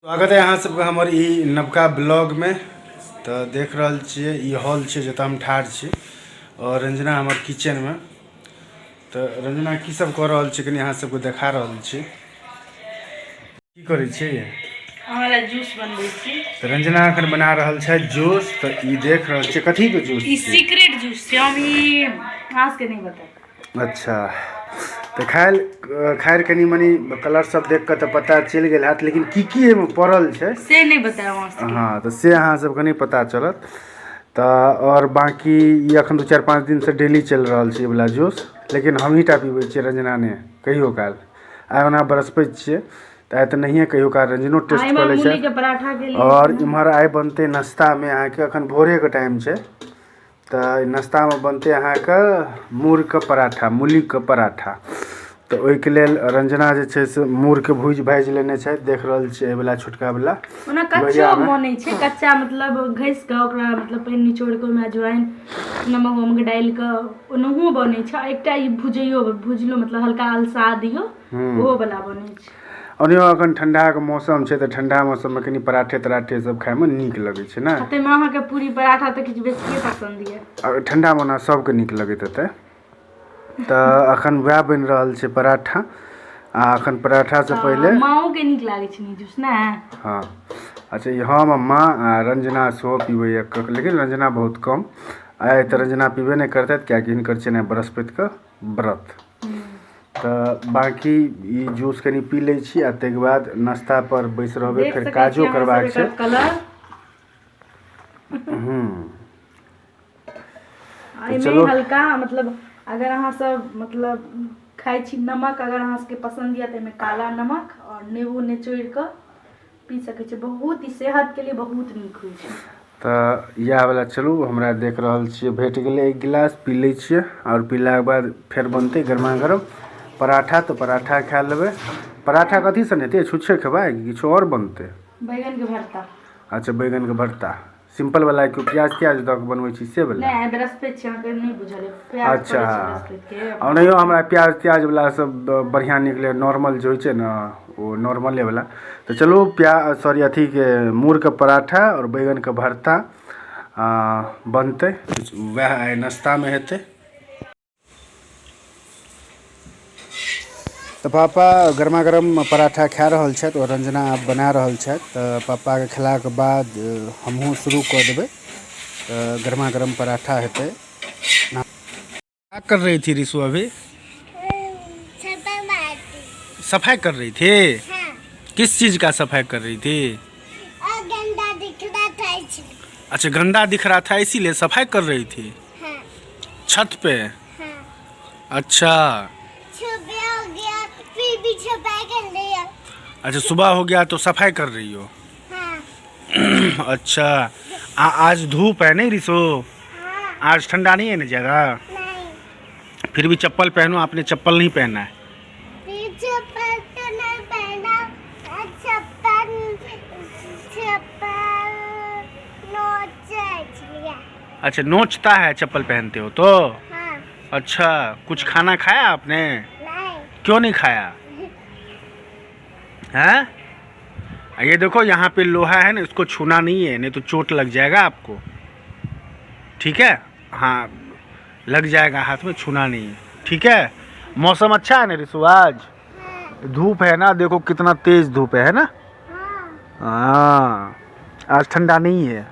स्वागत है अहाँ सबके हमर ई नवका ब्लॉगमे। तऽ देख रहल छियै ई हॉल छै जतऽ हम ठाढ़ छी और रंजना हमर किचनमे। तऽ रंजना की सब कऽ रहल छै कनि अहाँ सबके देखा रहल छी। की करै छियै? अहाँ लए जूस बनबै छी। तऽ रंजना एखन बना रहल छै जूस। तऽ ई देख रहल छियै कथीके जूस? ई सीक्रेट जूस छै, हम ई अहाँ सबके नहि बतायब। अच्छा, तऽ खायल खैर कनि मनि कलर सब देख कऽ तऽ पता चलि गेल हैत, लेकिन की की एहिमे पड़ल छै से नहि बतायब अहाँ सबके। हँ, तऽ से अहाँ सबके नहि पता चलत। तऽ आओर बाँकी ई एखन 2-4-5 दिनसँ डेली चलि रहल छै ई वला जूस, लेकिन हमहीँ टा पीबै छियै, रंजना नहि। कहियो काल आइ ओना बरसपैत छियै तऽ आइ तऽ नहिए, कहियो काल रंजनो टेस्ट कऽ लै छै। आओर इम्हर आइ बनतै नाश्तामे अहाँके, एखन भोरेके टाइम छै, तऽ नाश्तामे बनतै अहाँके मूरके पराठा, मूलीके पराठा। तऽ ओहिके लेल रंजना जे छै से मूरके भूजि भाजि लेने छथि। देख रहल छियै एहिवला छोटकावला। ओना कच्चो बनै छै, कच्चा मतलब घसि कऽ ओकरा मतलब पानि निचोड़ि कऽ ओहिमे अजवाइन नमक उमक डालि कऽ ओनाहुओ बनै छै। एकटा ई भुजैयो भुजलो मतलब हल्का अलसा दियौ, ओहो वाला बनै छै। ओनाहियो एखन ठण्डाके मौसम छै, तऽ ठण्डा मौसममे कनि पराठे तराठे सब खायमे नीक लगै छै ने। ताहिमे अहाँके पूरी पराठा तऽ किछु बेसिए पसन्द यऽ। ठण्डामे ओना सबके नीक लगैत हेतै। तऽ एखन वएह बनि रहल छै पराठा। आ एखन पराठासँ पहिले माँओके नीक लागै छै जूस ने। हँ, अच्छा, ई हम आ माँ आ रंजना सेहो पीबैए, लेकिन रंजना बहुत कम। आइ तऽ रंजना पीबे नहि करतथि, किएकि हिनकर छै ने बृहस्पतिके व्रत। तऽ बाँकी ई जूस कनि पी लै छी आ ताहिके बाद नाश्ता पर बैस रहबै, फेर काजो करबाक छै। चलू, हल्का मतलब अगर अहाँ सब मतलब खाइ छी नमक, अगर अहाँ सबके पसन्द यऽ तऽ एहिमे काला नमक आओर नेबो निचोड़ि कऽ पी सकै छी। बहुत ई सेहतके लिए बहुत नीक होइ छै। तऽ इएह वला चलू, हमरा देख रहल छियै भेट गेलै एक गिलास, पी लै छियै आओर पीलाके बाद फेर बनतै गरमा गरम पराठा, तऽ पराठा खा लेबै। पराठा कथी सने हेतै? छुच्छे खेबै कि किछु आओर बनतै? बैगनके भरता। अच्छा, बैगनके भरता सिंपल वाला कि प्याज त्याज दऽ कऽ बनबै छी से वाला? नहि, बृहस्पति छै, अहाँके नहि बुझल? अच्छा, ओनाहियो हमरा प्याज त्याज वाला सब बढ़िआँ निकलै, नॉर्मल जे होइ छै ने ओ नॉर्मले वाला। तऽ चलू, प्याज सॉरी अथीके मूरके पराठा आओर बैगनके भरता बनतै, वएह आइ नाश्तामे हेतै। तऽ पापा गरमा गरम पराठा खा रहल छथि आओर रंजना आब बना रहल छथि। तऽ पापाके खेलाके बाद हमहूँ शुरू कऽ देबै। तऽ गरमा गरम पराठा हेतै। क्या कर रही थी रिशु अभी? सफाई कर रही थी? हाँ। किस चीज का सफाई कर रही थी? गंदा दिख रहा था। अच्छा, गंदा दिख रहा था इसीलिए सफाई कर रही थी? हाँ। छत पे? हाँ। अच्छा, सुबह हो गया फिर भी सफाई कर रही हो। अच्छा, सुबह हो गया तो सफाई कर रही हो? हाँ। अच्छा, आज धूप है नहीं रिसो? हाँ। आज ठंडा नहीं है ना ज़्यादा? नहीं। फिर भी चप्पल पहनो, आपने चप्पल नहीं पहना है। चप्पल तो नहीं पहना, चप्पल चप्पल नोच। अच्छा, नोचता है चप्पल पहनते हो तो? हाँ। अच्छा, कुछ खाना खाया आपने? नहीं। क्यों नहीं खाया हैं? ये देखो, यहाँ पे लोहा है ना, इसको छूना नहीं है, नहीं तो चोट लग जाएगा आपको, ठीक है? हाँ, लग जाएगा हाथ में, छूना नहीं है, ठीक है? मौसम अच्छा है ना रिसु आज? हाँ। धूप है ना, देखो कितना तेज धूप है ना? हाँ। हाँ, आज ठंडा नहीं है। नहीं,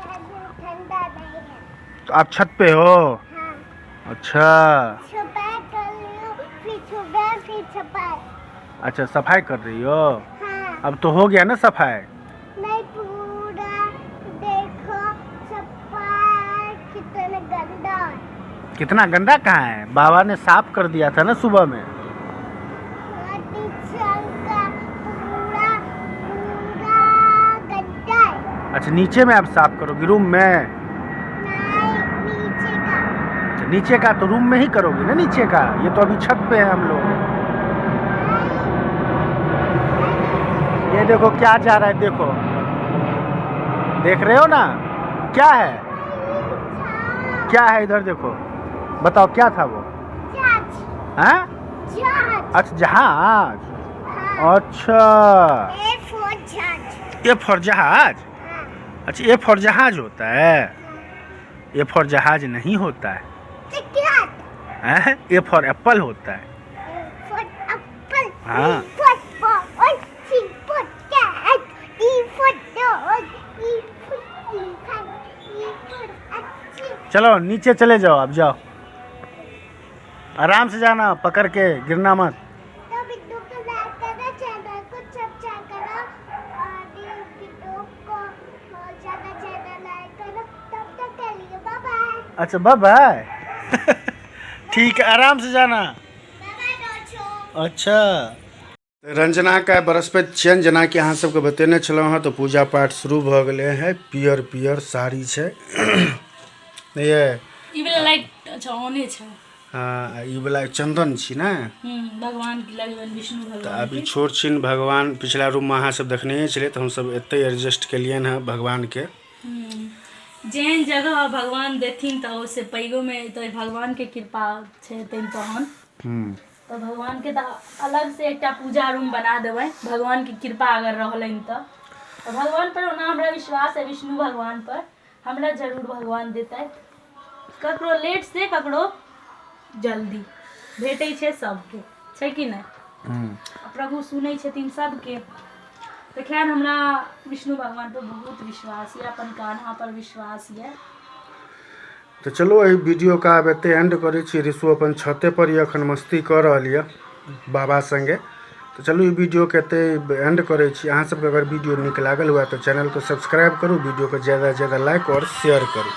आज ठंडा नहीं है। तो आप छत पे हो? हाँ। अच्छा। सुबह कर लो, फिर सुबह फिर सफाई। अच्छा, सफाई कर रही हो? हाँ। अब तो हो गया ना सफाई? नहीं पूरा, देखो सफाई कितना गंदा है। कितना गंदा कहाँ है? बाबा ने साफ कर दिया था ना सुबह में। का पूरा पूरा गंदा है। अच्छा, नीचे में आप साफ करोगी रूम में? नहीं, नीचे का। तो नीचे का तो रूम में ही करोगी ना नीचे का? ये तो अभी छत पे है हम लोग। ये देखो क्या जा रहा है, देखो, देख रहे हो ना क्या है? क्या है? इधर देखो, बताओ क्या था वो? जहाज। हैं? जहाज। अच्छा, जहाज। हाँ। अच्छा। ए फोन। फॉर जहाज। ए फॉर जहाज? हाँ। अच्छा, ए फॉर जहाज होता है? ए फॉर जहाज नहीं होता है। तो क्या? हैं? ए फॉर एप्पल होता है। For Apple. हाँ। For ball, C for cat, D for dog, E for elephant, E for अच्छी। चलो नीचे चले जाओ, अब जाओ, आराम से जाना, पकड़ के गिरना मत। तो वीडियो को लाइक करो, चैनल को सब्सक्राइब करो और वीडियो को ज़्यादा से ज़्यादा लाइक करो। तब तक के लिए बाय बाय। अच्छा, बाय बाय। ठीक है, आराम से जाना। बाय बाय दोस्तों। अच्छा, रंजनाके बृहस्पति छियनि, जेनाकि अहाँ सबके बतेने छलहुँ हँ, तऽ पूजा पाठ शुरू भऽ गेलै हँ। पियर पियर साड़ी छै नहि ये? ई वाला लाइट अच्छा ऑने छै। हँ, ई वला चन्दन छी ने? भगवान के लगबनि, विष्णु तऽ भगवान। अभी छोट छिन भगवान पिछला रूममे अहाँ सब देखने छलियै, तऽ हमसब एतहि एडजस्ट केलियनि हँ भगवानके। जेहन जगह भगवान देथिन तऽ ओहिसँ पैघोमे तऽ भगवानके कृपा छै तहन। तऽ भगवानके तऽ अलगसँ एकटा पूजा रूम बना देबै, भगवानके कृपा अगर रहलनि तऽ। भगवान पर ओना हमरा विश्वास है, विष्णु भगवान पर हमरा जरूर भगवान देतै। ककरो लेट से ककरो जल्दी भेटै छै, सबके छै कि नहि? प्रभु सुनै छथिन सबके। तऽ खैर, हमरा विष्णु भगवान पर बहुत विश्वास यऽ, अपन कान्हा पर विश्वास यऽ। तऽ चलू, एहि वीडियोके आब एतहि एंड करै छी। ऋषु अपन छते पर यऽ, एखन मस्ती कऽ रहल यऽ बाबा सङ्गे। तऽ चलू, ई वीडियोके एतहि एंड करै छी। अहाँ सबके अगर वीडियो नीक लागल हुए तऽ चैनलके सब्सक्राइब करू, वीडियोके ज़्यादासँ ज़्यादा लाइक आओर शेयर करू।